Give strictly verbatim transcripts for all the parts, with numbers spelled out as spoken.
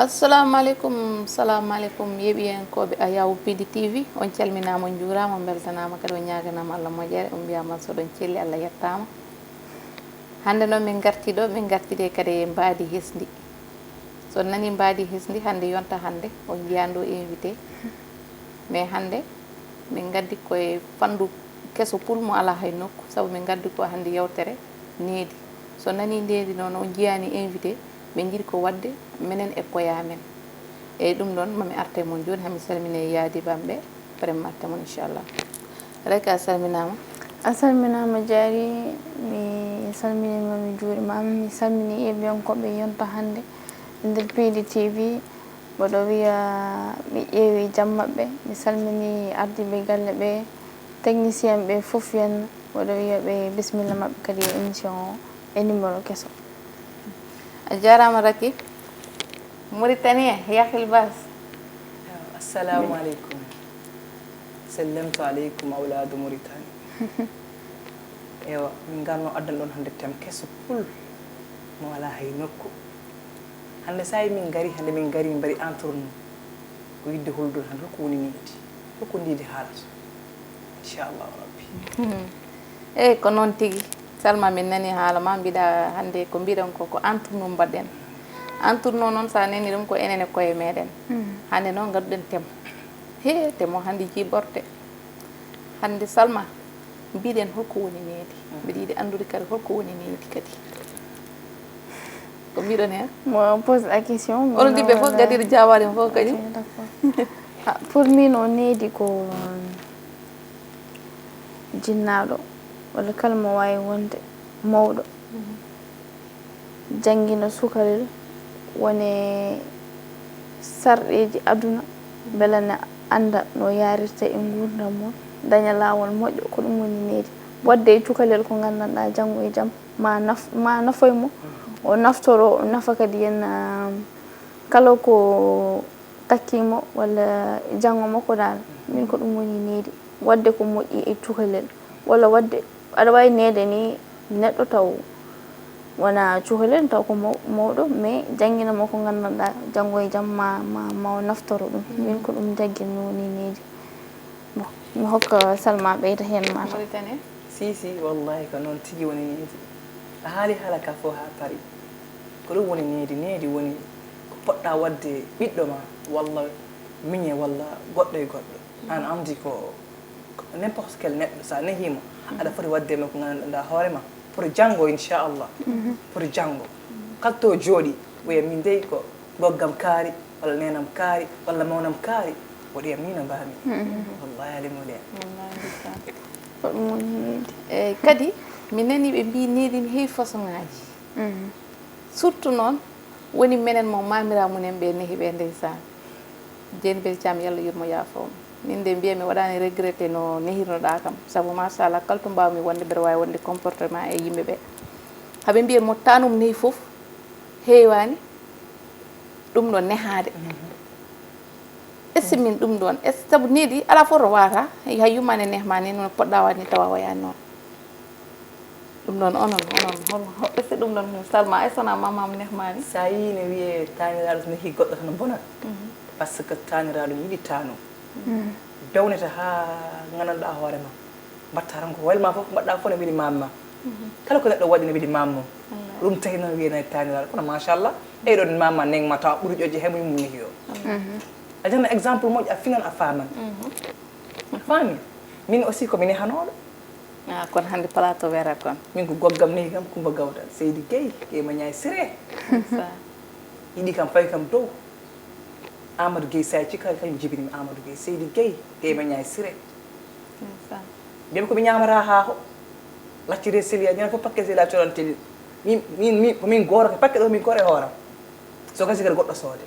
Assalamu aleykum, salamu aleykum, yeeɓiyankooɓe Ayawu P D T V. On calminaama, on njuuraama, on mbeltanaama, kadi on ñaaganaama Allah moƴƴere. On mbiyaama so ɗon celli, Allah yettaama. Hannde noon min ngartii ɗo, min ngartide kadi e mbaadi hesndi. So on nanii mbaadi hesndi, hannde yonta hannde, on njiyaani ɗo invité. Mais hannde, min ngaddi ko e fanndu keso pul mo alaa hay nokku, sabu min ngaddi ko hannde yewtere needi. So nanii needi noon, on njiyaani invité, min njiɗi ko waɗde menen e koye amen. Eeyi, ɗum ɗoon, mami arte mon jooni, hami salmine yaadi bamɓe, après mi arte mon, inchallah. Reka, a salminaama. A salminaama, Jaari. Mi salminiima, mi juuriima, mi salmini yeeɓiyankooɓe yonta hannde nder P D T V. Mboɗo wiya mi ƴeewi jam maɓɓe, mi salmini ardiiɓe galle ɓe, technicien ɓe fof, yen, mboɗo wiya ɓe bisimilla maɓɓe kadi e émission o, e numéro keso. A jaaraama, Raki. Mauritanie, Yahil Bas. Assalamu aleykum. Sellemtu aleykum, awlaadu Mauritanie. Ewa, min ngarno addan ɗon hannde thème keso pul mo alaa hay nokku. Hannde, so a yi min ngari, hannde min ngari, min mbaɗi entournement. Ko yiɗde hollude hannde holko woni needi, holko needi haalata. Inchallahu rabbi. Eeyi, ko noon tigi. Salma, min nanii haala ma, mbiɗa hannde ko mbiɗon ko, ko entournement mbaɗɗen. Entournement noon, so a nanii ɗum, ko enen e koye meɗen. Hannde noon, ngaɗuɗen thème. He, thème o hannde jiiɓorde. Hannde, Salma, mbiɗen holko woni needi. Mbiɗa yiɗi anndude kadi holko woni needi kadi. Ko mbiɗon heen? Mo pose la question, mi Onon ɗiɓɓe fof wala- gadiiɗo jaabaade fof kadi. Ok, d'accord. Ah, pour min o needi ko jinnaaɗo walla kala mo waawi wonde mawɗo, janngina sukalel, wone sarɗeeji aduna, mbela ne annda no yaarirta e nguurndam mum, daña laawol moƴƴo, ko ɗum woni needi. Waɗde e cukalel ko nganndanɗaa janngo e jam, ma naf-, ma nafoy mo, o naftoro, o nafa kadi en, ah, kala ko takkii mo walla janngo makko daal. Min ko ɗum woni needi, waɗde ko moƴƴi e cukalel, walla waɗde aɗa waawi neede ni neɗɗo taw wona cukalel, taw ko maw-, mawɗo, mais janngina mo ko nganndanɗaa janngo e jam ma, ma, ma o naftoro ɗum. Min ko ɗum jaggin mi woni needi. Bon, mi hokka Salma ɓeyda heen mataw. Mauritanie? Si, si, wallahi ko noon tigi woni needi. A haali haala ka fof haa paari. Ko ɗum woni needi. Needi woni ko poɗɗa waɗde ɓiɗɗo ma, walla miñe, walla goɗɗo e goɗɗo. Aan anndi ko, ko n'importe quel neɗɗo, so a nehiima, aɗa foti waɗde e makko ko nganndanɗaa hoore ma. Pour janngo, inchallah. Pour janngo. Kala to jooɗi, wiya min dey ko goggam kaari, walla neenam kaari, walla mawnam kaari, o ɗiya min no mbaami. Wallahi, ali mo ɗiya. Wallahi, ndeysaan. Ko ɗum woni needi. Eeyi, kadi, mi nanii ɓe mbii needi ne heewi façon ŋaaji. Surtout noon, woni menen mo maamira mumen ɓe nehi ɓe, ndeysaan. Jeeni Bel Caam, Yalla yurmo yaafoo mo. Min de mbiya mi waɗaani regretté no nehirnoɗaa kam. Sabu machallah, kala to mbaawmi wonde, mbeɗa waawi wonde comportement e yimɓe ɓe. Haɓe mbiya mo tanum nehi fof heewaani, ɗum ɗo nehaade. Est-ce que min ɗum ɗoon, est-ce que sabu needi alaa fof to waawata, hay yummaani nehma ni, no poɗɗa waɗde ni tawa wayaani noon. Ɗum ɗoon, onon, onon, hol, hol, est-ce que ɗum ɗoon, Salma, est-ce que wonaa mamma am nehmaani? So a yii ne wiyee taaniraaɗo so nehii goɗɗo tan bonat. Par ce que taaniraaɗo yiɗi taanum. Bewnete haa nganndanɗaa hoore ma. Mbaɗta tan ko hoyre ma fof, ko mbaɗɗaa fof ne weli mamma. Kala ko neɗɗo waɗi ne weli mamma. Ɗum tahi noon wiyee nani taaniraaɗo. Kono machallah, ɓeyɗo ne mamma neng ma tawa ɓuri ƴoƴde he mo yumma nehi o. A janna exemple moƴƴo, a finan, a faaman. A faami? Min aussi ko mi nehanooɗo. Ah, kono hannde plateau wera kon. Min ko goggam nehi kam Kumba Gawdal, Seydi Gueye, Gueye Mañaay Siré. Yiɗi kam fawi kam dow. Amadou Gueye Saay Cikka kañum jibini mi Amadou Gueye. Seydi Gueye, Gueye Mañaay Siré. Mbiyami ko mi ñaamata haako. Lacciree seliya, ñande fof paquet seliya codantee. Min, min, min, ko min gooro, ko paquet ɗo min gooro e hooram. So gasi kadi goɗɗo soode.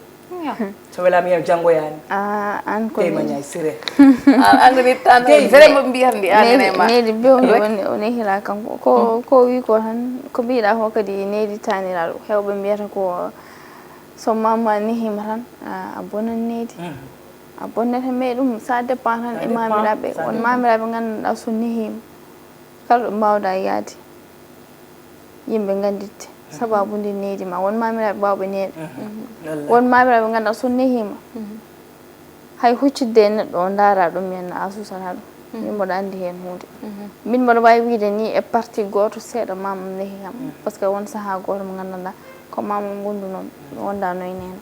So welaama yiyam janngoyaani. Ah, aan ko Gueye Mañaay Siré. An, an ni tan Gueye, vraiment mbiyatmi an Needi, ne ma. Needi bewndi woni o nehira kanko. Ko, ko wi ko tan, ko mbiɗa ko kadi needi taaniraaɗo. Heewɓe mbiyata ko so mamma nehima tan, a, a bonan needi. A bonnete, mais ɗum ça dépend tan e mamiraaɓe. Won mamiraaɓe ngannduɗaa so nehima, kala ɗo mbawɗa yaade, yimɓe nganditte. Sababu ndi needi ma, won mamiraaɓe baawɓe neede. Won mamiraaɓe ngannduɗaa so nehiima, hay huccitde e neɗɗo o ndaara ɗum, en a suusata ɗum. Min mboɗo anndi heen huunde. Min mboɗo waawi wiyde ni e parti gooto seeɗa mamam nehi kam. Parce que won sahaa gooto mo nganndanɗaa ko mamam wonduno, mi wondaano e neene.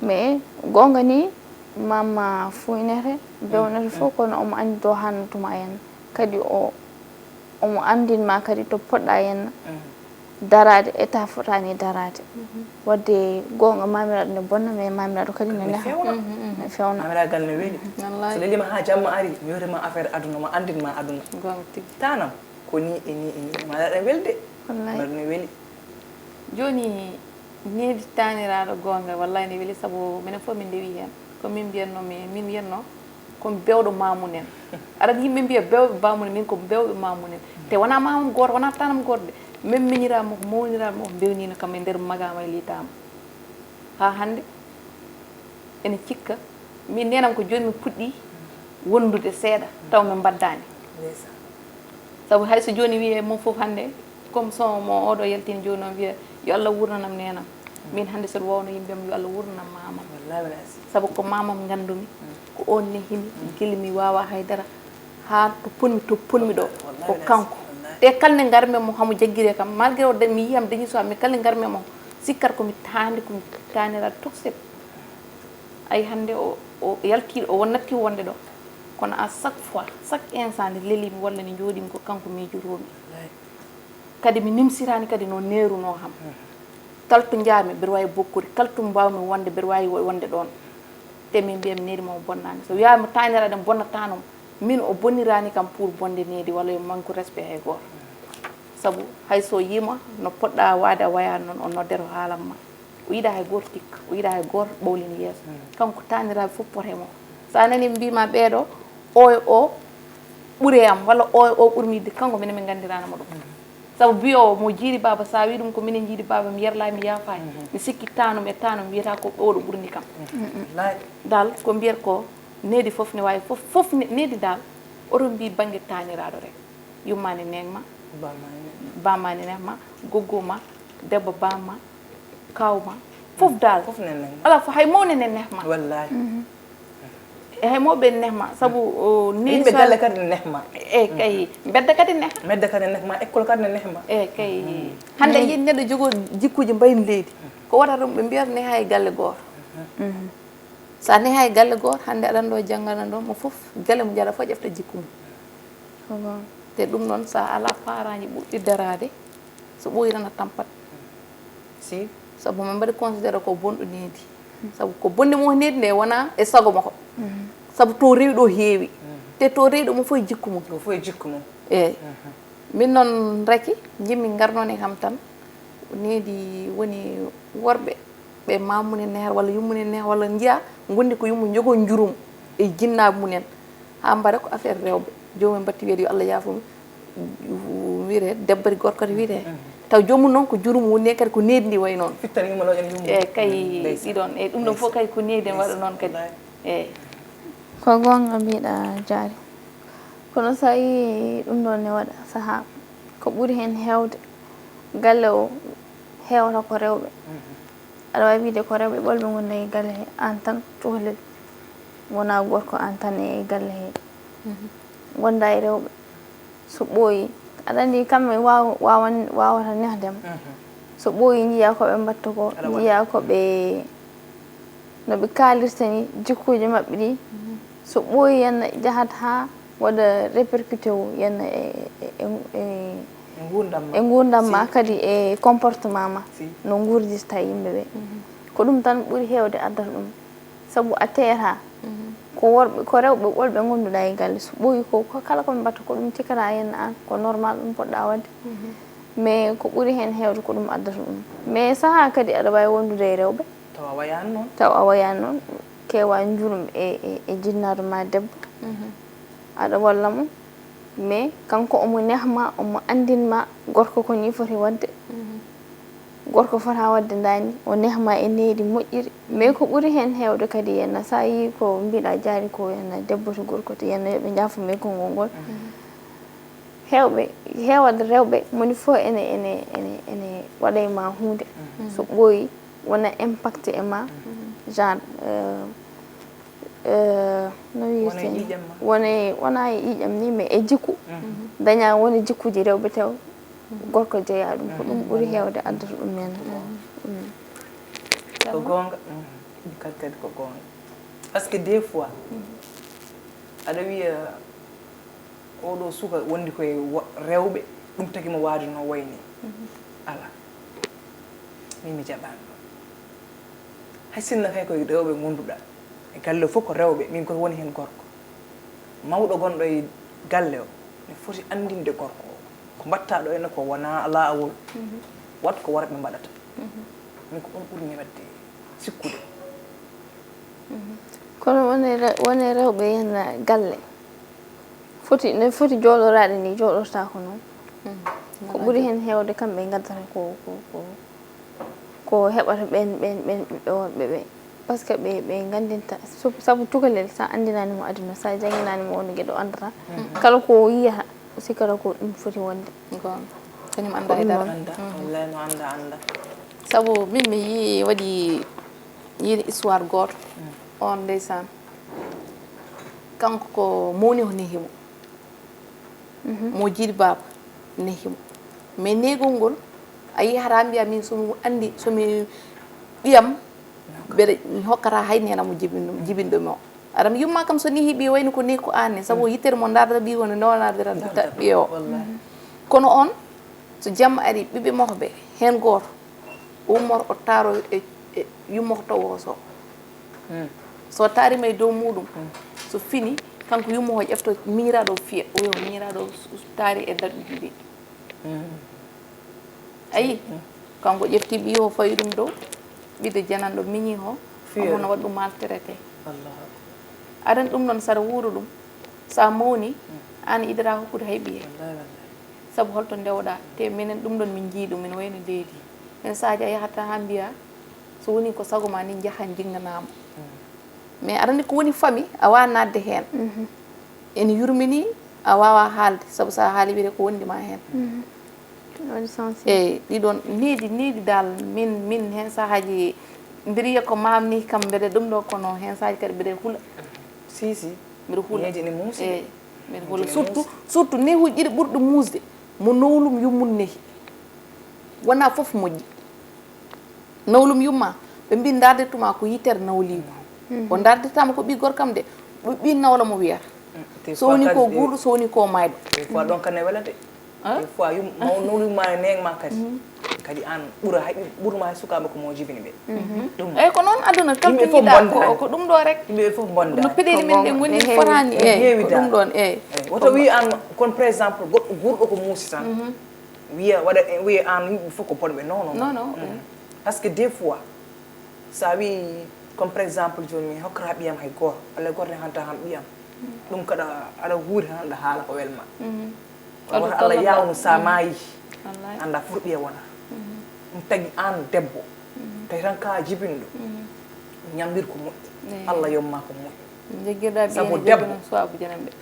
Mais goonga ni, mama fuynete, bewnete fof, kono omo anndi to hannatuma en. Kadi o, omo anndin ma kadi to poɗɗa en daraade, état fotani daraade. Wadde goonga, mamiraaɗo ne bonna, mais mamiraaɗo kadi ne neha. Ne fewna. Mamiraagal ne weli. So lelima ha jamma ari, mi yorima affaire aduna, ma anndin ma aduna. Goonga tigi. Tanam, ko ni e ni e ni. Mamiraaɗo ne welde. Wallahi. Mamiraaɗo ne weli. Jooni, needi taaniraaɗo goonga, wallahi ne weli, sabu minen fof min ndewi heen. Ko min mbiyatno, min, min mbiyatno, ko bewɗo mamun en. Aɗa yimɓe mbiya bewɓe bamun en, min ko bewɓe mamun en. Te wona mamam gooto, wona tanam gooto de. Min miñiraa mo, mawniraa mo, bewnino kam e nder magama e liitaama. Haa hannde, ene cikka, min nenam ko jooni min puɗɗi wondude seeɗa, taw min mbaddaani. Ndeysaan. Sabu hay so jooni wiyee mo fof hannde, comme son mo oɗo yaltini jooni o wiya, "Yo Allah wurnanam nenam." Min hannde so mi wawno yimɓe am, "Yo Allah wurnanam mamam." Wallahi wala si. Sabu ko mamam nganndumi, ko on nehimi, gila mi wawa haydara. Haa to ponmi, to ponmi ɗo, ko kanko. Te kala nde ngarmi mo, hamo jaggire kam, malgré o da-, mi yiyam dañi so, mais kala nde ngarmi mo, sikkat ko mi taandi, ko mi taaniraade toxel. Ay hannde o, o yalti, o won natti wonde ɗo. Kono à chaque fois, chaque instant nde lelimi walla nde jooɗimi ko kanko miijotoomi. Kadi mi nimsiraani kadi no neerunoo kam. Kala to njaami, mbeɗa waawi bokkude. Kala to mbaawmi wonde, mbeɗa waawi wo-, wonde ɗoon. Te min mbiya mi needi mo bonnaani. So wiyaama taaniraaɗo bonnataa noon, min o bonniraani kam pour bonde needi walla yo manque respect hay gooto. Sabu hay so yiima no poɗɗa waade a wayaani noon, o noddete o haalan ma. O yiɗaa hay gooto tikka, o yiɗaa hay gooto ɓawlina yeeso. Kanko taaniraaɓe fof pote mo. So a nanii ɓe mbiima ɓeeɗo, o e o ɓuri e am, walla o e o ɓuri mi yiɗde, kanko minen min nganndiraani mo ɗum. Sabu biyo mo jiiɗi baaba, so a wii ɗum ko minen njiiɗi baaba, mi yerlaay, mi yaafaay. Mi sikki tanum e tanum wiyata ko ɓe oɗo ɓurni kam. Dal ko mbiyat ko needi fof ne waawi, fof, fof ne-, needi dal, oto mbi bannge taaniraaɗo rek. Yummaani nehma, bammaani nehma, goggoma, debbo bamma, kawma, fof dal. Fof ne nehma. Ala fof, hay mawne ne nehma. Wallahi. E hay mawɓe nehma, sabu, o, needi yimɓe so galle kadi ne nehma. E kay, mbedda kadi nehma. Mbedda kadi nehma, école kadi ne nehma. E kay. Hannde yiɗi neɗɗo jogoo jikkuuji mbayni leydi. Ko wata ɗum ɓe mbiyata ne hay galle gooto. So a nehaay galle gooto, hannde aɗa anndi o janngana ɗo mo fof, galle mo njaɗa fof ƴefta jikku mum. Ko goonga. Te ɗum noon, so a alaa paaraaji ɓurɗi daraade, so ɓooyi tan a tampat. Si. Sabu min mbaɗi considéré ko bonɗo needi. Sabu ko bonde mo needi nde wonaa e sago makko. Sabu to rewi ɗo heewi. Te to rewi ɗo mo fof e jikku mum. Mo fof e jikku mum. Eeyi. Min noon raki, njimmi ngarnoon e kam tan. Needi woni worɓe. Ɓe mammune neher walla yummune neher walla njiya, gondi ko yummu jogo njurum e jinnaaɓe mumen. Haa mbara ko affaire rewɓe. Joomum batti wiyeede yo Allah yaafo mi. Wiyete debbari gorko to wiyete. Taw joomum noon ko jurum woni kadi ko needi ndi wayi noon. Fittan yumma ɗo ene yumma. E kay ɗiɗon. E ɗum ɗon fof kay ko needi en waɗa noon kadi. E. Ko goonga mbiɗa jaari. Kono so a yii ɗum ɗon ne waɗa sahaa, ko ɓuri heen heewde galle o heewata ko rewɓe. Aɗa waawi wiyde ko rewɓe ɓolɓe ngonda e galle he, aan tan cukalel, wonaa gorko aan tan e galle he. Ngonda e rewɓe, so ɓooyi, aɗa anndi kamɓe waaw-, waawan-, waawata nehdema. So ɓooyi, njiya ko ɓe mbatta ko, njiya ko ɓe, no ɓe kaalirta ni, jikkuuji maɓɓe ɗi. So ɓooyi, yenna jahat haa waɗa répercuté wu, yenna e, e, e, e, e nguurndam ma, e nguurndam ma, kadi e comportement ma, no nguurdirta yimɓe ɓe. Ko ɗum tan ɓuri heewde addata ɗum. Sabu a teerha. Ko worɓe, ko rewɓe ɓolɓe ngonduɗa e galle. So ɓooyi ko, ko kala ko ɓe mbatta ko ɗum cikkata, yenna aan, ko normal, ɗum poɗɗa waɗde. Mais ko ɓuri heen heewde ko ɗum addata ɗum. Mais sahaa kadi aɗa waawi wondude e rewɓe. Tawa a wayaani noon. Tawa a wayaani noon. Kewa njurum e, e, e jinnaɗo ma debbo. Aɗa walla mo. Mais kanko omo nehma, omo anndin ma gorko ko ni foti waɗde. Gorko fota waɗde ndani, o nehma e needi moƴƴiri. Mais ko ɓuri heen heewde kadi, yenna so a yii ko mbiɗa jaari ko, yenna debbo to gorko to, yenna yo ɓe njaafo, mais konngol ngol. Heewɓe, heewat rewɓe, moni fof ene, ene, ene, ene waɗa e ma huunde. So ɓooyi, wona impact e ma, genre, euh, euh, no wiyetee, wona e ƴiiƴam ni, mais e jikku. Daña wona jikkuuji rewɓe taw, gorko jeyaa ɗum. Ko ɗum ɓuri heewde addata ɗum men. Ko goonga. Ɗum kadi, kadi ko goonga. Parce que des fois, aɗa wiya, oɗo suka wondi koye rewɓe, ɗum tagi mo waade no wayni. Ala. Min mi jaɓaani ɗum. Hay sinno kay koye rewɓe ngonduɗa e galle o fof ko rewɓe, min koto woni heen gorko. Mawɗo gonɗo e galle o ne foti anndinde gorko o ko mbaɗta ɗo ene ko wona laawol. Wat ko worɓe mbaɗata. Min ko ɗum ɓurmi waɗde sikkude. Kono wone rewɓe heen galle foti, no foti jooɗoraade ni jooɗortaako noon. Ko ɓuri heen heewde kamɓe ngaddata ko, ko, ko, ko heɓata ɓeen, ɓeen, ɓeen ɓiɓɓe worɓe ɓe. Parce que ɓe, ɓe nganndinta, sabu cukalel, so a anndinaani mo aduna, so a jannginaani mo wonde geɗo anndata. Kala ko yiyata, o sikkata ko ɗum foti wonde. Goonga. Kañum annda e dara. Sabu min mi yii waɗi yiide histoire gooto. On ndeysaan. Kanko ko mowni o nehi mo. Mo jiiɗi baaba nehi mo. Mais neegol ngol a yii hara mbiya min somi anndi somi ɓiyam mbeɗa mi hokkata hay nena mo jibinɗo mo. Aɗa mi yumma kam so nehi ɓiye wayno ko nehi ko an ne sabu yittere mo darda ɓiye woni nownadirata ɓiye o. Kono on so jamma ari ɓiɓɓe makko ɓe heen gooto ummor o taaro e yummo ko tawo so so taarima e dow muɗum so fini kanko yummo o ƴefto miñiraaɗo o fiya o yo miñiraaɗo taari e daɗɗuɗi ɗi ayi kanko ƴefti ɓiyi o fawi ɗum dow ɓiɗo jananɗo miñi o hono waɗ ɗum maltraité aɗan ɗum noon saɗa wuuro ɗum sa mawni an iɗata hokkude hay ɓiye sabu holto ndewɗa te minen ɗum ɗon min njii ɗum ene wayno leydi hen saaji a yahata ha mbiya so woni ko sago ma ni jaha jinganama mais aɗa andi ko woni fami a wawa nadde hen ene yurmini a wawa haalde sabu sa haali wiyete ko wondi ma hen eyyi ɗiɗon needi needi dal min min hen sahaji mbiɗa yiya ko mamni kam mbeɗa ɗum ɗo kono hen sahaji kadi mbeɗa huula si si mbiɗa huula eyyi mbiɗa huula surtout surtout nehuji ɗiɗi ɓurɗo musde mo nowlum yummum nehi wona foof moƴƴi nawlum yumma ɓe mbi darde tuma ko yitere nawligu o darde tama ko ɓi gorkam de ɓi nawla mo wiyata so woni ko guurɗo so woni ko mayɗo des fois ɗon kane welata des fois yum maw nawlum ma e neng ma kadi kadi an ɓura hay ɓurma hay sukaɓe ko mo jibini ɓe ɗum eyyi ko noon aduna kam yimɓe fof jiɗa bonda ko ko ɗum ɗo rek yimɓe fof bonda no peɗeli men ɗe goni fotani eyyi ko ɗum ɗon eyyi woto wi an kon par exemple goɗɗo guurɗo ko muusi tan wiya waɗa wiya an yimɓe fof ko bonɓe non non non non parce que des fois sa wi comme par exemple joni mi hokkata ɓiyam hay goto walla goto ne hanta kam ɓiyam ɗum kaɗa aɗa huuri tan aɗa haala ko welma wata allah yawnu sa maayi anda foti ɓiya wona ɗum tagi an debbo tawi tan ka jibinɗo ñamdir ko moƴƴi allah yomma ko moƴƴi sabu debbo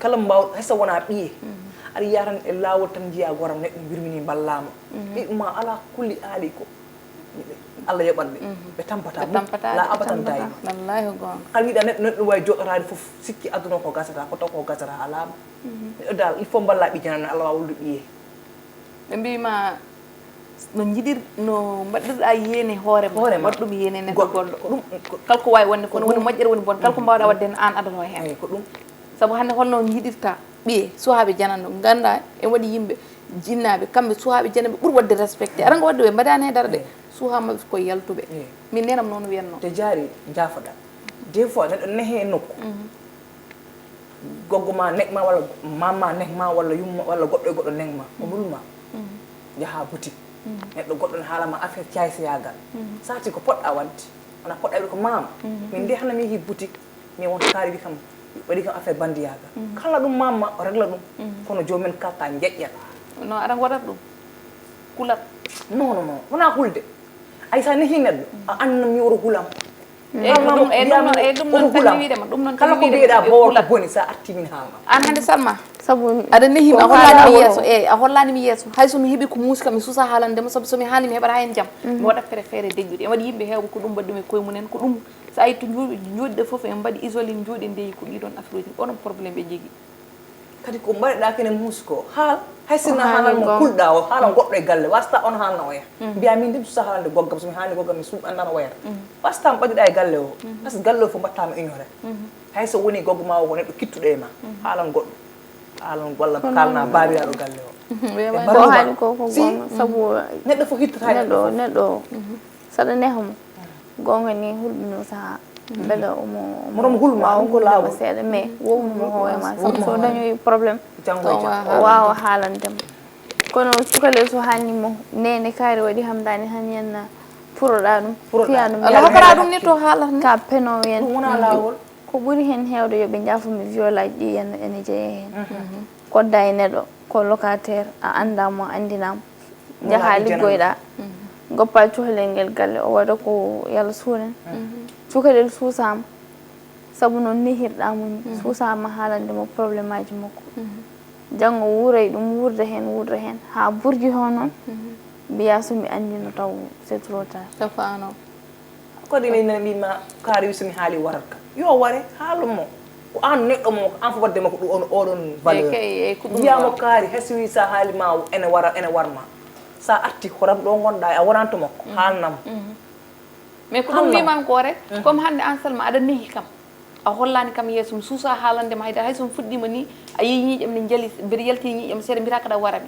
kala mbaw hesa wona ɓiye aɗa yiya tan e lawol tan jiya goram neɗɗo yurmini mballama ɓiɓma ala kulli aali ko allah yoɓat ɓe ɓe tampata la abatan dayima kala yiɗa neɗɗo neɗɗo wawi joɗorade foof sikki aduna ko gasata ko taw ko gasata alama neɗɗo dal il faut mballa ɓi janano allah wawa wuldu ɓiye ɓe mbima no jiɗir no mbaɗirɗa yéene hoore ma waɗ ɗum yéene neɗɗo goɗɗo kala ko wawi wonde kono woni moƴƴere woni bon kala ko mbawɗa wadde hen an adano hen ko ɗum sabu hande holno jiɗirta ɓiye suhaɓe janano ganda en waɗi yimɓe jinnaɓe kamɓe suhaɓe janano ɓe ɓuuri wadde respecté aɗa nga wadde ɓe mbaɗani e dara de suha maɓɓe ko yaltuɓe min nenam noon wiyatno te jaari jafoɗa des fois neɗɗo nehe e nokku goggo ma nek ma walla mamma nek ma walla yumma walla goɗɗo e goɗɗo nek ma o nulma jaha boutique neɗɗo goɗɗo ne haalama affaire caysayagal sati ko poɗɗa wadde wona poɗɗa wiɗo ko mama min de hana mi yehi boutique mais won kaari wi kam waɗi kam affaire bandiyagal kala ɗum mamma o régla ɗum kono jomumen kalta jeƴƴata no aɗa waɗat ɗum kulat non non non wona hulde ay sa nehi neɗɗo a anna mi woro hulam eyyi ko ɗum eyyi ɗum noon eyyi ɗum noon tagi wiide ma ɗum noon kala ko mbiyeɗa bowol ko boni sa arti min haalma an hande salma Sabu aɗa nehi mi a ko hollani mi haala yeeso o. Eyi, a hollani mi yeeso. Hay so mi heɓi ko muusi kam mi susa haalande mo, sabu so mi haali mi heɓata hen jam. Mi waɗa préféré deƴƴude, mi waɗi yimɓe heewɓe ko ɗum mbaɗɗumi e koye mumen, ko ɗum. So a yettu jooɗiɗe fof en mbaɗi isolé, jooɗi ndeyi, ko ɗiɗon affaire uji, onon problème ɓe jogii. Kadi ko mbaɗeɗa kene muusi ko haal, hay sinno Ko haali haalan mo goo. Kulɗa o haalan goɗɗo e galle, wasta on haalna oya. Mbiya min de mi susa haalande goggam, so mi haalni goggam mi suɓ andano oyata. Wasta mo ɓadiɗa e galle o, parce que galle o fof mbattama ignoré. Hay so woni goggo ma o ko neɗɗo kittuɗo e ma, haalan goɗɗo, haalan walla kalna babiraɗo galle o. Ko haali ko ko gonga, sabu Neɗɗo fof hittata e neɗɗo neɗɗo fof. Neɗɗo saɗa neha mo. Gonga ni hulɓino saha. Beɗa omo Moɗon hulma, ɗum ko laawol. Seeɗa mais wownumo hoore ma, sabu so dañoyi problème Janngo e jam. O wawa haalande mo. Kono cukalel so haalni mo nene kaari waɗi hamdani han yenna puroɗa ɗum. Puroɗa. Fiya ɗum Ala yalla. Hokora ɗum ni to haalata ni. Ka peno yen. Ɗum wona laawol. Ko ɓuri hen heewde yo ɓe njaafo mi violaaji ɗi yenna ene jeeya heen. Kodda e neɗɗo ko locataire, a annda mo, anndinaa mo. Njaha liggoyɗa, goppa cukalel ngel galle o waɗa ko yalla suunen. Cukalel suusaama sabu noon nehirɗa mo ni, suusaama haalande mo problème aji makko. Janngo wuuray ɗum wuurda heen wuurda heen haa burji ho noon mbiya so mi anndino taw c'est trop tard. Tafano. Kodi min nana mbima kaari wi so mi haali warat kam yo ware haala mo. Ko an neɗɗo mo ko an fof wadde mo ko ɗum on oɗon valeur. Kay, e ko ɗum Mbiyamo ɗon. Kaari hay so wi sa haali ma ene wara ene warma. Sa arti horam ɗo gonɗa a wonanto makko haalnamo. Mais ko ɗum mbimami ko rek, comme hannde an Salma aɗa nehi kam, a hollani kam yeeso mi suusa haalande ma haydara, hay so mi fuɗɗima ni a yehi ñiiƴam ne jali, mbeɗa yalti ñiiƴam seeɗa mbiyata kaɗa warami.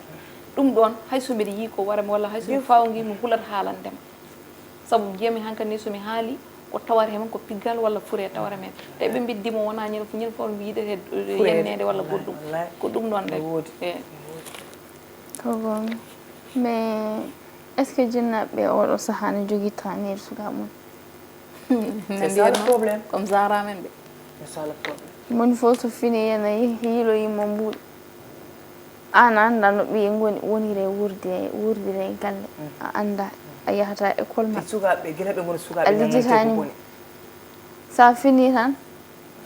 Ɗum ɗon hay so mbeɗa yii ko warami walla hay so mi fawgi mi hulat haalande ma. Sabu mbiyami hankadi ni so mi haali ko tawata hen ko piggal walla fure tawata men. Te ɓe mbeddi mo wona ñande fof ñande fof mi yiɗata yennede walla goɗɗum. Ko ɗum ɗon rek. Eyi. Ko gonga. Mais est-ce que jinnaaɓe ɓe oɗo sahaa ne jogii tanir suka mum? C'est ça le problème. Comme genre amen ɓe. C'est ça le problème. Moni fof so fini ena yiiloyima mbuuɗi. An a annda no ɓiye ngoni wonire wuurde wuurdire e galle. A annda a yahata école ma. Sukaɓe gila ɓe ngoni sukaɓe A lijjitani mo. Sa fini tan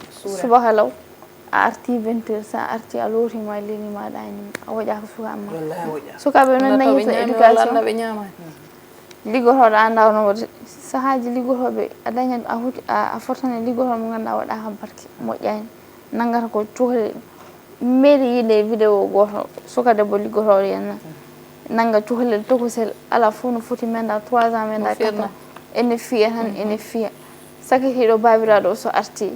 subaka law a arti vingt heures, sa arti a lorima leli ma ɗanima a woƴaka suka amma. Sukaɓe noon dañirta éducation. Liggotoɗo a ndaw no waɗi sahaaji liggotoɓe a dañat a huti a fotani liggotoɗo mo ganduɗa waɗaka barke moƴƴani. Nanngata ko cukalel. Mbeɗa yiide vidéo gooto suka debbo liggotooɗo henna nannga cukalel tokosel ala fof no foti menda trois ans menda quatre ans. Ene fiya tan ene fiya. Sakitiiɗo baabiraaɗo o so arti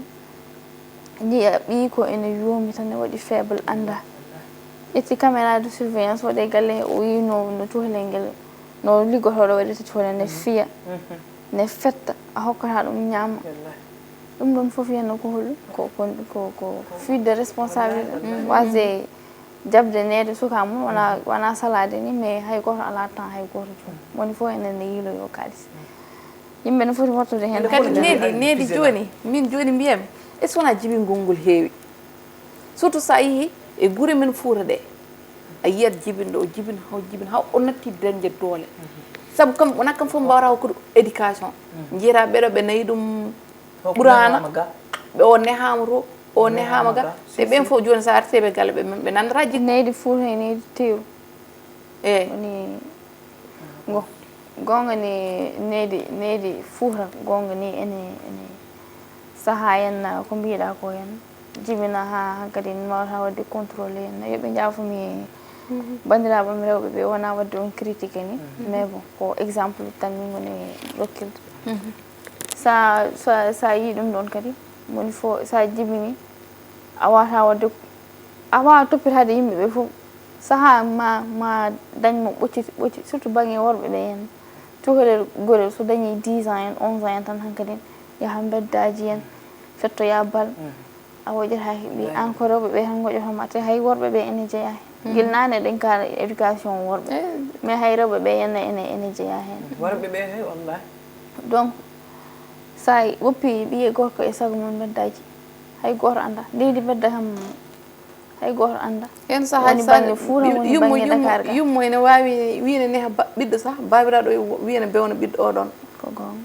jiya ɓiyi ko ene yoomi tan ne waɗi faible annda. Ƴetti caméra de surveillance waɗe galle he o yii no no cukalel ngel no liggotooɗo waɗirta cukalel ne fiya ne fetta a hokkata ɗum ñaama. Ɗum ɗon fof yenno ko hol ko ko ko ko fuite de responsabilité. Wasde jaɓde neede suka mum wona wona salade ni mais hay goto ala temps hay goto joom woni fof enen ne yiiloyo kalis. Yimɓe ne foti wattude hen. Kadi needi needi joni min joni mbiyami est ce que wona jibingol ngol heewi? Surtout sa yeehi e gure men fuuta ɗe a yiyat jibinɗo o jibin haw jibin haw o natti dañde doole. Sabu kam wona kam fof mbawata hokkude éducation. Jiyata ɓeɗo ɓe nayi ɗum ɓurana ɓe o nehama to o nehama ga. Te ɓen fof joni sa arti ɓe galle ɓe ɓe nandata jikku. Neydi fuuta e neydi tew. Eyi. Woni ngo gonga ni neydi neydi fuuta gonga ni ene ene saha en ko mbiɗa ko en jibina ha hankadi en mbawata wadde contrôlé en yoɓe jaafumi. Bandiraɓe am rewɓe ɓe wona wadde on critique ni mais bon ko exemple tan min woni rokkilde. Sa sa sa yi ɗum ɗon kadi woni fo sa jibini a wata wadde a wawa toppitade yimɓe ɓe fof. Saha ma ma dañ mo ɓocciti ɓocci surtout bangge worɓe ɓe en cukalel gorel so dañi dix ans en onze ans en tan hankadin yaha beddaji en fettoya bal. A woƴataki ɓi an ko rewɓe ɓe tan goƴotoma te hay worɓe ɓe ene jeeya hen gila nane ɗen ka éducation worɓe mais hay rewɓe ɓe ene ene ene jeeya hen. Worɓe ɓe hay wallahi. Donc sa woppi ɓiye gorko e sago mum beddaji hay goto anda leydi bedda kam. Hay goto anda. Hen sahaji sa yummo yummo ene wawi wine neha ɓiɗɗo sah babiraɗo wine bewno ɓiɗɗo o ɗon.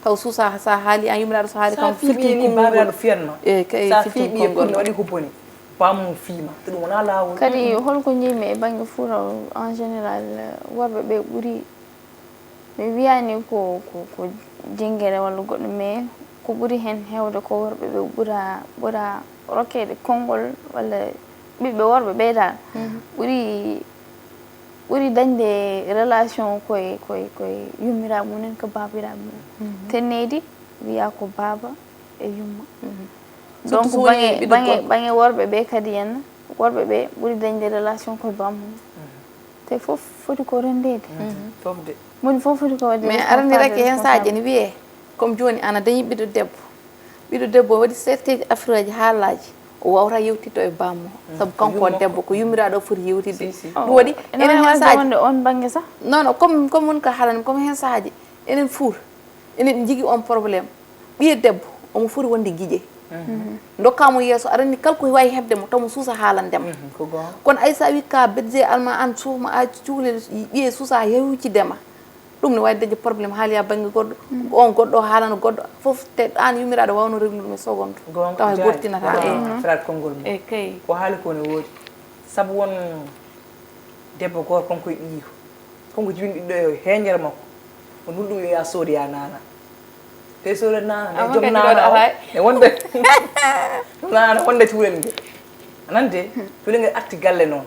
Taw susa sa haali an yummiraɗo so haali kam firti ni babiraɗo fiyanno. E kay sa fi ɓiye konngol waɗi ko boni. bammu fiima, te ɗum wonaa laawol. Kadi holko njeymi e bannge Fuuta o, en général, worɓe ɓe ɓuri, mi wiyaani ko, ko, ko jinngere walla goɗɗum, mais ko ɓuri heen heewde ko worɓe ɓe ɓura, ɓura rokkeede konngol walla ɓiɓɓe worɓe ɓe dal ɓuri, ɓuri dañde relation koye, koye, koye yummiraaɓe mumen ko baabiraaɓe mumen. Te neydi wiya ko baaba e yumma. Donc bange, bange, bange worɓe ɓe kadi henna, worɓe ɓe ɓuri dañde relation koye bammumen. Te fof foti ko renndeede. Fof de. Moni fof foti ko waɗde. Mais arani rake heen saaji ne wiyee, comme jooni ana dañi ɓiɗɗo debbo, ɓiɗɗo debbo waɗi seetteeji affaire aji haalaaji, o wawata yewtidde e bammo, sabu kanko o debbo, ko yummiraaɗo o foti yewtidde. Ɗum waɗi enen heen saaji wonde on bange sax. Non, non, comme, comme woni ko haalani, comme heen saaji enen Fuuta enen jigi on problème. Ɓiye debbo omo foti wonde giƴe, dokkamo yeeso, aɗa anndi kala ko wawi heɓde mo taw mo suusa haalandema. Kono ay sa wi ka bedje alma an suufma a cuhlel, ɓiye suusa hewcidema, ɗum ne wawi dañde problème haaliya bangge goɗɗo. On goɗɗo haalana goɗɗo fof, te an yummiraɗo wawno reglude ɗum e seconde. Tawa hay goto tinata. Ferat konngol mum. E kay ko haali ko ne woodi. Sabu won debbo goto konko e ɓiyiiko, konko jibini ɓiɗɗo e heñere makko, o noddi ɗum yo ya soodoya naana. Te soodoya naana nde joom naana o e wonde naana wonde cuulel nge. Anande cuulel nge arti galle noon,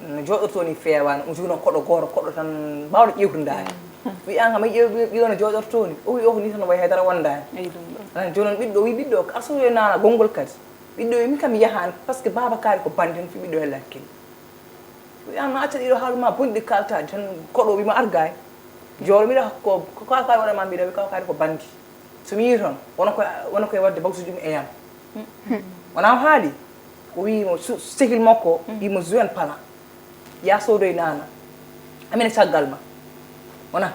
no jooɗortoo ni feewaani. Omo jogino koɗo gooto, koɗo tan mbaawɗo ƴeewtude ndaari. Wi an kam a ƴeew ɓiyo no jooɗortoo ni? O wi o ko ni tan wayi haydara wondaani. Anande jooni noon ɓiɗɗo o wi ɓiɗɗo o ka soodoya naana gonngol kadi. Ɓiɗɗo wi min kam mi yahaani, parce que baaba kaari ko bandi tan fi ɓiɗɗo hella hakkille. Wi an no acca ɗiɗo haalu ma bonɗi kaltaɗi tan, koɗo wima argay. Jooro mbiɗa ko ko kaari waɗa ma mbiɗa wi kaw kaari ko bandi. So mi yii toon wona koye wona koye waɗde bagsuji ɗum e yam. Wona o haali o wimo sehil makko wimo juin pala ya soodoy nana. Amina caggal ma wona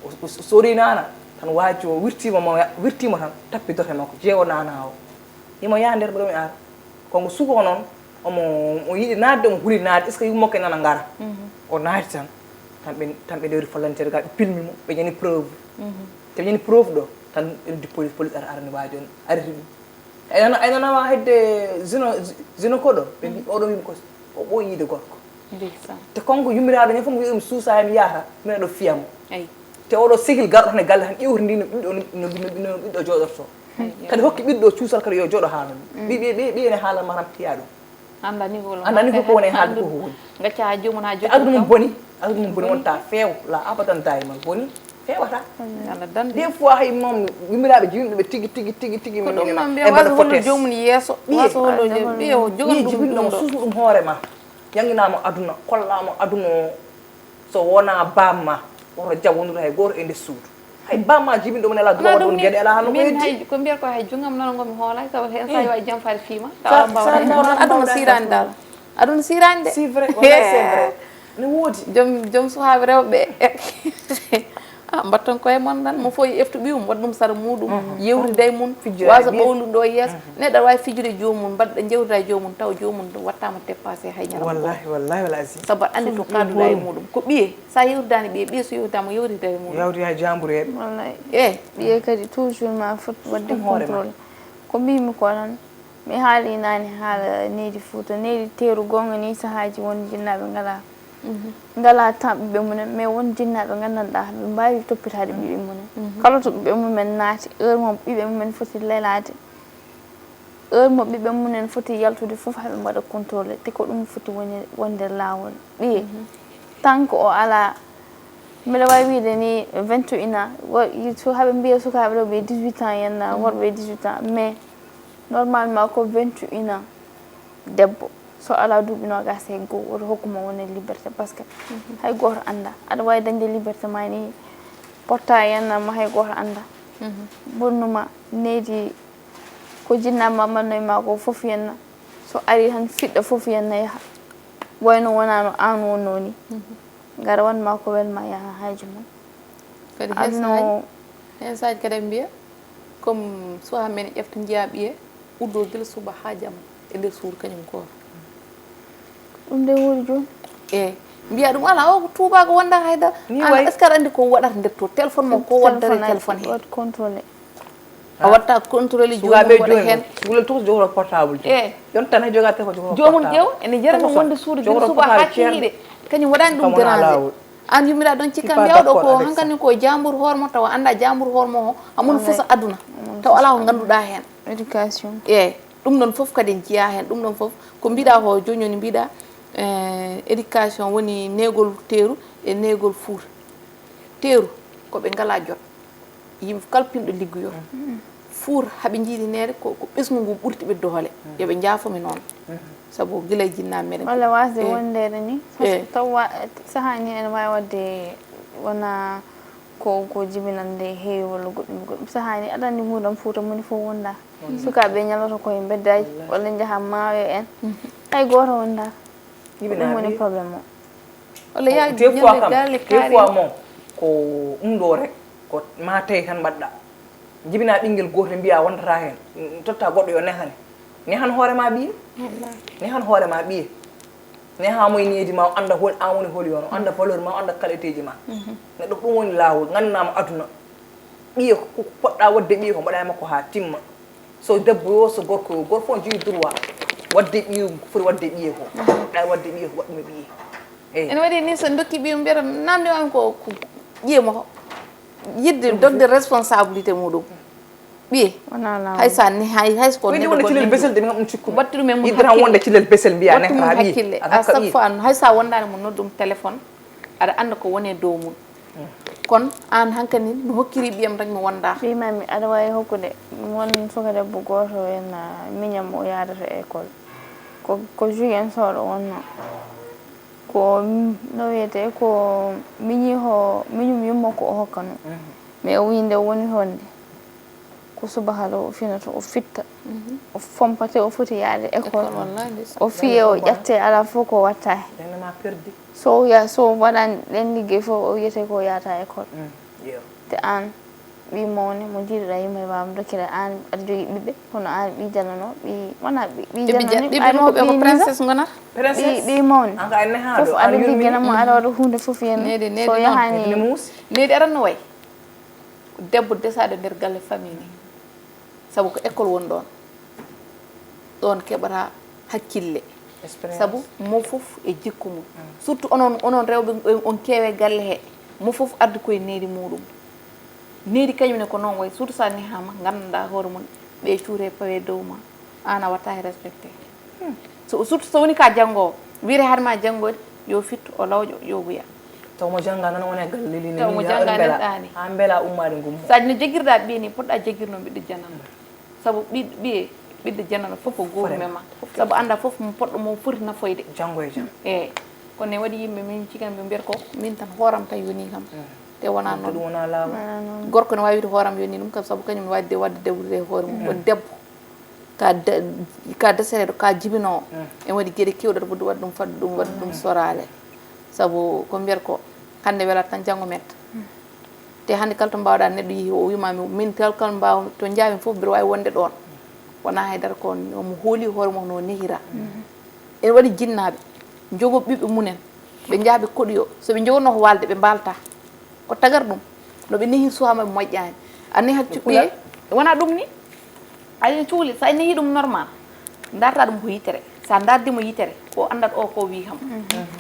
o soodoy nana tan waaji o wirtima mo wirtima tan tappi dote makko jeewo nana o. Himo yaha nder ɗo mi ara. Ko ngo suko noon omo o yiɗi naatde omo huli naatde est ce que yummoke nana ngara. O naati tan tan ɓe tan ɓe ndewri volontaire ga ɓe pilmi mo ɓe ñani preuve. Te ɓe ñani preuve ɗo tan ɓe noddi police police ara arani waaji on ariti ɗum. Ay nana ay nana wa hedde zino zino koɗo ɓe mbi oɗo wimi ko o ɓooyi yiide gorko. Te konko yummiraaɗo ñande fof mi wiya ɗum suusa mi yahata mbiɗa ɗo fiyamo. Te oɗo sehil garɗo tan e galle tan ƴewti ndi no ɓiɗɗo no ɓiɗɗo jooɗorto. Kadi hokki ɓiɗɗo cuusal kadi yo jooɗo haala ɗum ɓiɓe ɓe ɓiye ne haala maram piya ɗum. Andani ko woni haalde ko woni. Gacca ha jomum ha jokki aduna mum boni. Aduna mum boni wonta feew la abadan daiman boni. Fewata. Des fois hay moom yummiraaɓe jiwinɓe ɓe tigi tigi tigi tigi. Ko ɗum noon mbiya wasa hollo joomum yeeso wasa hollo ɓiye o jogan ɗum ɗum ɗo. Suusnu ɗum hoore ma. Jannginaa mo aduna, kollaa mo aduna o. So wonaa baam maa, woto jaɓ wondude hay gooto e nder suudu. Hay baam maa jibinɗo mo nelaa droit ɗum geɗe alaa hano ko heddi. Ko mbiyat ko hay junngam noon ngo mi hoolay sabu heen sa wawi jamfaade fiima. Sa mbawɗa aduna sirani dal. Aduna sirani de. C'est vrai, wallay c'est vrai. Ne woodi. Joom joom suhaaɓe rewɓe. Ah, mbatton koye mon tan mo fof eftu ɓiyum waɗa ɗum sara muɗum yewtida e mum wasa ɓowlude ɗo yeeso. Neɗɗo wawi fijude joomum mbaɗa jewtida e joomum taw joomum wattama dépassé hay ñaram. Wallahi wallahi wal azim. Sabu aɗa andi to kaduɗa e muɗum ko ɓiye sa yewtidani ɓiye ɓiye so yewtidama yewtida e muɗum yawti ha jambureɓe. Wallay. E ɓiye kadi toujours ma fot wadde contrôle. Ko mbimi ko tan mi haali nani haala neydi Fouta neydi teeru gonga ni sahaji won jinnaɓe ngala ngala tan ɓiɓɓe mumen mais won jinnaaɓe nganndanɗaa ɓe mbaawi toppitaade ɓiɓɓe mumen kala to ɓiɓɓe mumen naati heure mo ɓiɓɓe mumen foti lelaade heure mo ɓiɓɓe mumen foti yaltude fof haɓe mbaɗa contrôlé te ko ɗum foti woni wonde laawol ɓiye tant que o alaa mbeɗa waawi wiide ni vingt et un ans so haɓe mbiya sukaaɓe rewɓe dix-huit ans yenna worɓe dix-huit ans mais normalement ko vingt et un ans debbo so alaa duuɓi noogaas e goo woto hokku mo wone liberté parce que hay gooto annda aɗa waawi dañde liberté ma ni porta yenna ma hay gooto annda bonnuma neydi ko jinna ma manno e ma ko fof yenna so ari tan fiɗɗo fof yenna yaha wayno wonano an wonno ni ngara wanma ko welma yaha haaju mum kadi adno hen saaji kadi en mbiya comme soit men ƴefta njiya ɓiye uddo gila suba ha jamma e nder suudu kañum gooto. Ɗum de woni jooni. Eey. Mbiya ɗum alaa o ko tuubaako wondaaka hay dara. An est ce que aɗa anndi ko waɗata nder to téléphone mo ko waɗdata téléphone he. Waɗ contrôlé. A watta contrôle. Sukaɓe jomum waɗa jooni hen. Sugulel tokos jogoto portable de. E Yon tan hay jogade téléphone jogoto jomum ƴeew ene jarani wonde suudu gila suba ha kihiɗe. Kañum waɗani ɗum déranger. An yummiɗa ɗon cikka mbiya oɗo ko hankani ko jambur hormo tawa anda jambur hormo o amon fusa aduna. Taw ala ko ganduɗa hen. Éducation. E ɗum ɗon fof kadi en jiya hen ɗum ɗon fof. Ko mbiɗa ko joni joni mbiɗa éducation woni negol teeru e negol fuur. Teeru ko ɓe ngala jot. Yimɓe kala pinɗo liggoyo. Fuur haɓe jiiɗi neede ko ɓesngu ngu ɓurti ɓe doole. Yoɓe jaafomi noon. Sabu gila e jinnaɓe meɗen. Walla wasde wondeede ni. Taw sahani ene wawi wadde wona ko ko jibinande heewi walla goɗɗum goɗɗum sahani aɗa andi nguurdam fuuta moni fof wonda. Sukaɓe ñalata koye beddaji walla jaaha maayo en. Hay goto wonda. Ɗum woni problème o. Walla ya ñande galle kaari fois mo ko ɗum ɗo rek ko ma tawi tan mbaɗɗa. Jibina ɓinguel goto mbiya wondata hen. Totta goɗɗo yo nehane. Nehan hoorema ɓiye. Nehan hoorema ɓiye. Neha mo e needi ma o anda hol an woni holi on o anda valeur ma o anda qualité ji ma. Neɗɗo ko ɗum woni laawol gandinama aduna. Ɓiye ko poɗɗa wadde ɓiye ko mbaɗa e makko ha timma. So debbo yo so gorko yo goto fof ne jogi droit wadde ɓiye ko foti wadde ɓiye ko. Poɗɗa wadde ɓiye ko waɗɗume ɓiye. Eyi. Ene waɗi ni so dokki ɓiyum mbiyata namdi wami ko ko ƴiye mo yidde dogde responsabilité muɗum. Ɓiye wona laawol. Hay sa ni hay hay so ko Wayde neɗɗo wonde goɗɗo cilel en besel de mi haɓum cikkude. Wattu ɗum e mum Yidde tan hakkille. Wonde cilel besel mbiya Wattu mum nehata hakkille ɓiye. À chaque fois hay sa wondani mo noddum téléphone aɗa anda ko woni e dow mum. Kono an hankadi mi hokkiri ɓiyam tan mi wonda. Ɓiy mammi aɗa wawi hokkude won suka debbo goto en miñam o yadata école ko ko juge en sooɗo wonno ko no wiyete ko miñi ho miñum yumma ko o hokkano mais o wi nde woni honde ko subaka ɗo o finata o fitta o fompa te o foti yaade école o fiye o ƴette ala fof ko watta hen so ya so waɗani ɗen liggey fof o wiyete ko yata école te an ɓi mawni mo jiiduɗa yumma e baba dokkira an aɗa jogui ɓiɓɓe kono an ɓi janano ɓi wona ɓi janano ɓiɓɓe mawɓe ko princesse gonata ɓi mawni fof aɗa liggana mo aɗa waɗa hunde fof yen so yahani nedi aranno way debbo desaɗo nder galle famille ni saabu ko école woni ɗon ɗon keɓata hakkille sabu mo fof e jikku mum surtout onon onon rewɓe on keewe galle he mo fof addi koye needi muɗum needi kañum ne ko noon wayi surtout sa nehama gandanɗa hoore mum ɓe cuure pawe dow ma an a watta he respecté so surtout so woni ka janngowo wiyete haade ma janngoyde yo fitto o lawƴo yo wuya taw mo jannga noon wona e galle lili taw mo jannga neɗɗaani ha mbela ummaade ngummo saji no jegirɗa ɓiye ni poɗɗa jegirno ɓiɗɗo janano sabu ɓiɗ ɓiye ɓiɗɗo janano fof ko goomu mema sabu annda fof mo poɗɗo mo foti nafoyde janngo e jam eyi kono ne waɗi yimɓe min cigan ɓe mbiyata ko min tan hooram tan yoni kam te wona noon ɗum wona laawol gorko ne wawi wide hooram yoni ɗum kam sabu kañum ne wawi de wadde dewrude e hoore mum ko debbo ka de- ka desereɗo ka jibinowo en waɗi geɗe kewɗe to foti waɗi ɗum fadde ɗum waɗi ɗum sorale sabu ko mbiyata ko hande welat tan janngo metta te hande kala to mbawɗa neɗɗo yeehi o wima min kala kala mbaw to jaami fof mbiɗa wawi wonde ɗon wona haydara ko omo hooli hoore mum no nehira ene waɗi jinnaɓe jogo ɓiɓɓe mumen ɓe jaaha ɓe koɗoyo soɓe jogonno ko walde ɓe mbalta ko tagar ɗum noɓe nehi suwamaɓe moƴƴani a nehat cuɓɓiye wona ɗum ni aɗa cuuli sa nehi ɗum normal darta ɗum ko yitere sa dardimo yitere o andat o ko wi kam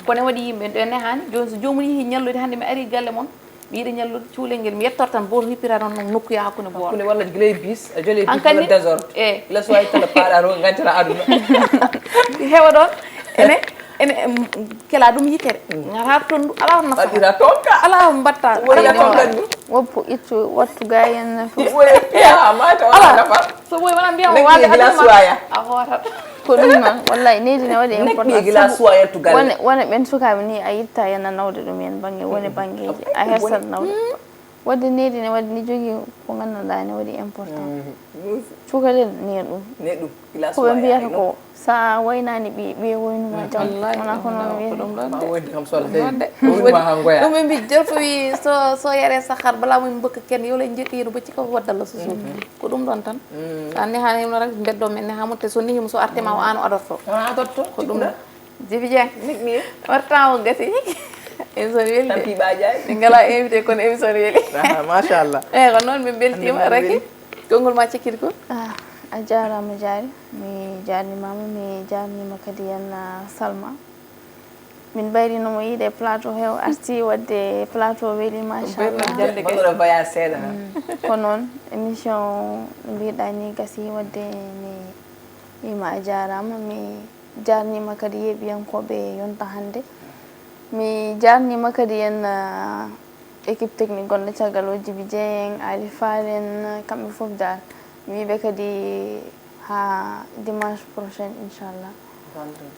kono waɗi yimɓe ɗo nehani joni so jomum yeehi ñallude hande mi ari galle mon mi yiɗa ñallude cuulel ngel mi yettortan boto hippira noon nokkuya hakkude booro hakkude walla gilay bis a joli bis walla désordre e la soirée kala paɗa ɗo gancata aduna hewa ɗon ene ene kela ɗum yitere ngata tondu ala nafa waɗira tonka ala mbatta waɗira tonka ɗum woppu ittu wattu gayen nafa yaa mata wala nafa so ɓoy wona mbiyama wade aduna a hootat ko ɗum noon wallay neydi ne waɗi importance gila suwa yettugal wona ɓen sukaɓe ni a yitta yana nawde ɗum hen bangge woni banggeji a hersat nawde wadde neydi ne waɗi ni jogui ko gandanɗa ne waɗi important cukalel ne ɗum ne ɗum gila suwa koɓe mbiyata ko sa waynani ɓi ɓiye waynuma jam wona ko noon wiyata ɗum ɓe mbi jolfo wi so so yare sahar bala mum mbokka ken yo lay jekka yino bacci kam waddalla so suufi ko ɗum ɗon tan sa nehani himno rek mbeddo men neha motte so nehima so artema o an o adorto adorto ko ɗum ɗon jibi jean warta o gasi émission weli de min ngala invité kono émission weli machallah eyyi ko noon min beltima raki Konngol ma cekkirgol? Ah, a jaaraama Diary, mi jaarnimaama, mi jaarniima kadi en ah, Salma. Min mbayri no mo yiide plateau he o arti wadde plateau weli machallah. Baɗɗo voyage seeɗa. Ko noon émission no mbiɗa ni gasi wadde mi wiima a jaaraama, mi jaarniima kadi yeeɓiyankooɓe yonta hannde. Mi jaarniima kadi en ah, équipe technique gonɗo caggal o, Djiby Dieng, Ali Fall en, kamɓe fof daar. Mi wiiɓe kadi ha dimanche prochain inchallah.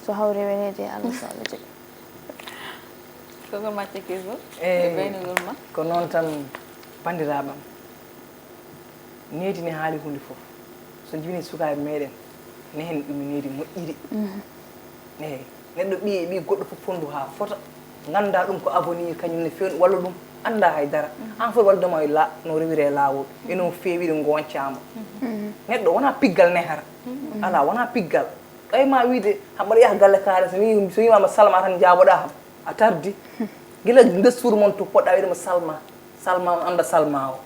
So hawri weneede Allah so Allah jaɓi. Konngol ma cekkirgol e baynugol ma. Ko noon tan, banndiraaɓam. Needi ne haali huunde fof. So jibini sukaaɓe meeɗen, nehen ɗum needi moƴƴiri. Eyi, neɗɗo ɓiye e ɓiy goɗɗo fof fonndu haa fota. Ngannda ɗum ko avenir kañum ne feewni walla ɗum annda hay dara. An fof wallude ma e la no rewiri e laawol. Eno feewiri ngoncaama. Neɗɗo wona piggal nehata. Ala wona piggal. Ɓay ma wiide haɓaɗa yaha galle kaare so wi so wimama Salma tan jaaboɗa kam. A tardi. Gila nder suudu mon to poɗɗa wiide mo Salma. Salma on annda Salma o.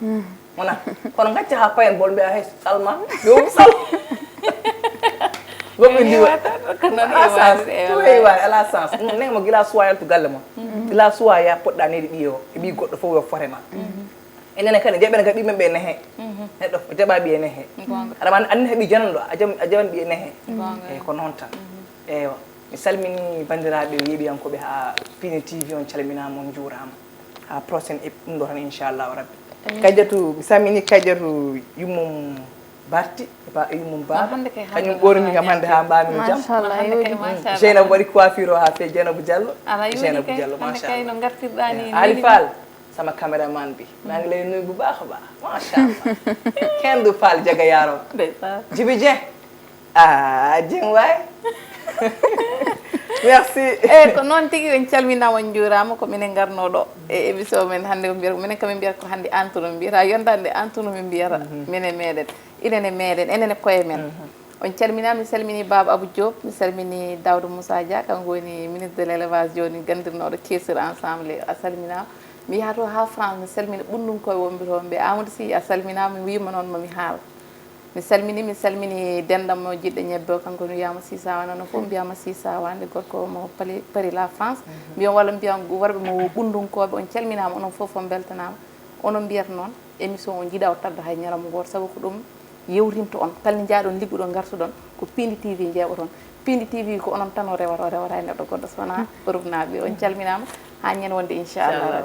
Wona kono ngacca ha payen bol mbiya hey Salma yo Salma. Goɗɗo ndiwa. Ala sens. Tuway wawi ala sens. Nemo gila suwa yaltu galle mon. Gila suwa ya poɗɗa nedi ɓiyo e ɓi goɗɗo fof yo fote ma. Enene kadi jaɓen kadi ɓimen ɓe nehe. Neɗɗo jaɓa ɓiye nehe. Aɗa ma anni heɓi jananɗo a jaɓan ɓiye nehe. Eyyi ko noon tan. Eywa. Mi salmini banndiraaɓe yeeɓiyankooɓe haa Pini T V, on calminaama, on njuuraama. Haa prochaine ep ɗum ɗo tan inchallahu rabbi. Kajatu mi salmini Kajatu yummum Barti e ba yummum Ba. Kañum ɓorni kam hannde haa mbaami jam. Machallah yooɗi. Jeynaba waɗi coiffure o haa feewi Jeynaba Diallo. Jeynaba Diallo machallah. Ali Fall sama caméraman bi maa ngi lay nuyu bu baax a baax machallah. Kenn du Fall Jaga Yaarom. Jibi Dieng. Ah, Dieng waay. Merci. Eyyi ko noon tigi, on calminaama, on njuuraama. Ko minen ngarnoo ɗo e émission men hannde. Ko mbiyata ko minen kam min mbiyata ko hannde entre min mbiyata, yonta nde entre min mbiyata. Minen meɗen, inen e meɗen, enen e koye men. On calminaama, mi salmini Baaba Abou Diop, mi salmini Daouda Moussa Dia, kanko woni ministre de l'élevage jooni ganndirnooɗo Thiès Ensemble, a salminaama. Mi yaha to haa France, mi salmina ɓunndunkooɓe wonɓe toon ɓe. Amadou Sy, a salminaama, mi wiima noon momi haal. Mi salmini mi salmini dendam mo jiɗɗo ñebbe o, kanko no wiyama Sisa Wane, onon fof mbiyama Sisa Wane, gorko mo Paris, Paris la France. Mbiyon walla mbiyan worɓe mo ɓunndunkooɓe, on calminama, onon fof on beltanama. Onon mbiyata noon émission o jiiɗa o tadda hay ñalawma gooto, sabu ko ɗum yewtinta on. Kala nde njaaɗon ligguɗon ngartuɗon ko Pindi T V njeeɓoton. Pindi T V ko onon tan o rewata, o rewata e neɗɗo goɗɗo so wona Europe naaɓe. On calminama, ha ñande wonde inchallah.